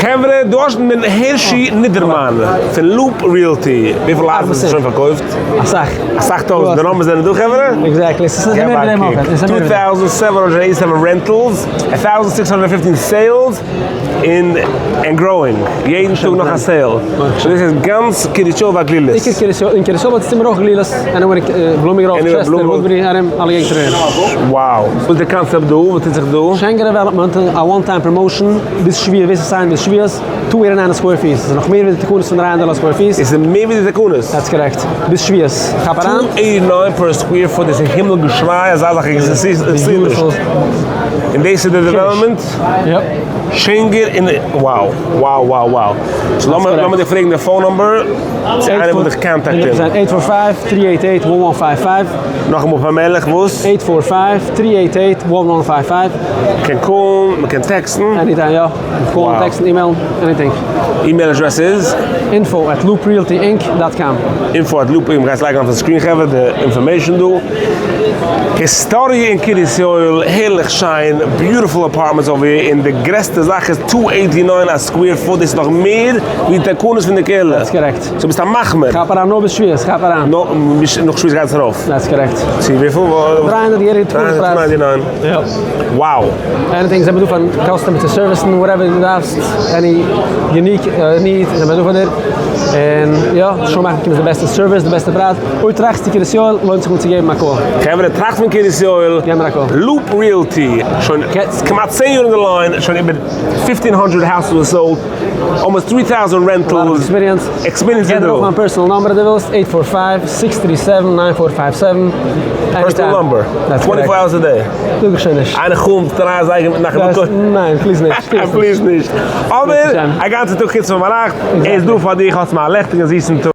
חברה, דא האסט מען הערשי נידערמאן פון Loop Realty. וויפיל הייזער האסטו שוין פארקויפט? אסאך. אסאך טויזנט. די numbers זענען דא חברה? Exactly. ס'איז מער ווי דעם אויך. 2787 rentals, 1615 sales, און און growing. יעדן טאג נאך א sale. So דאס איז גאנץ קרית יואל והגלילות. עיקר קרית יואל, אין קרית יואל האט עס אימער אויך גלילות, anywhere אין בלומינגראוו, טשעסטער, וואודבערי, ארום, אלע געגנטער ארום. Wow. וואס איז די קאנצעפט דא? וואס טוט זיך דא? שענקער Development, א one time promotion, ביז שבועות, ווער ס'סיינט ביז שבועות, 289 א square feet. ס'איז נאך מער ווי די תקנות פון 300 דאלער א square feet. עס איז מער ווי די תקנות? That's correct. ביז שבועות. כאפ אריין. 289 per square foot איז הימל געשריי, אזא זאך עקזיסטירט נישט. און דאס איז די development? Yep. שענגער אין wow wow wow wow. So לאמיר לאמיר דיך פרעגן די phone number צו איינער וויל דיך קאנטאקטען. Eight four five, three eight eight, one one five five. נאכאמאל פאמעליך וואס? Eight four five, three eight eight, one one five five. מ'קען call ן, מ'קען טעקסטן. Anytime יא. Call ן, טעקסטן, email ן, anything. Email address איז? Info at Loop Realty Inc dot com. Info at Loop, מ'גייט עס לייגן אויפן screen חברה די information דא. היסטאריע אין קרית יואל, הערליך שיין, beautiful apartments over here, און די גרעסטע זאך איז 289 א square foot, דאס איז נאך מער ווי די תקנות פון די קהילה. That's correct. So ביסט א מחמיר. כאפ אריין נאר ביז שבועות, כאפ אריין. נאך שבועות גייט עס ארויף. That's correct. צו וויפיל? 300 יעריגע תקנות פרייז. 399. יא. Wow. Anything זענען מיר דא פאר customer צו service ן, whatever דו דארפסט, any unique need זענען מיר דא פאר דיר. און יא, שוין מאכן באקומסט די בעסטע service, די בעסטע פרייז. אויב טראכסטו קרית יואל, לוינט זיך מיר צו געבן א call. חברה, טראכט פון קרית יואל, געב מיר א call. Loop Realty, שוין כמעט 10 יאר אין די line, שוין איבער 1500 houses sold, almost 3000 rentals. Experience. Experience געב איז דיר דא. אויך מיין personal number אויב דו ווילסט, eight four five, six three seven, nine four five seven. Personal number, 24 hours a day. זאג איך שוין נישט. איינער קומט דריי אזייגער מיט נאכט מיט ניין, please נישט. Please נישט. אבער א גאנצע טאג חוץ פון ביינאכט, ער איז דא פאר דיך, האסט מיר א לעכטיגן זיסן טאג.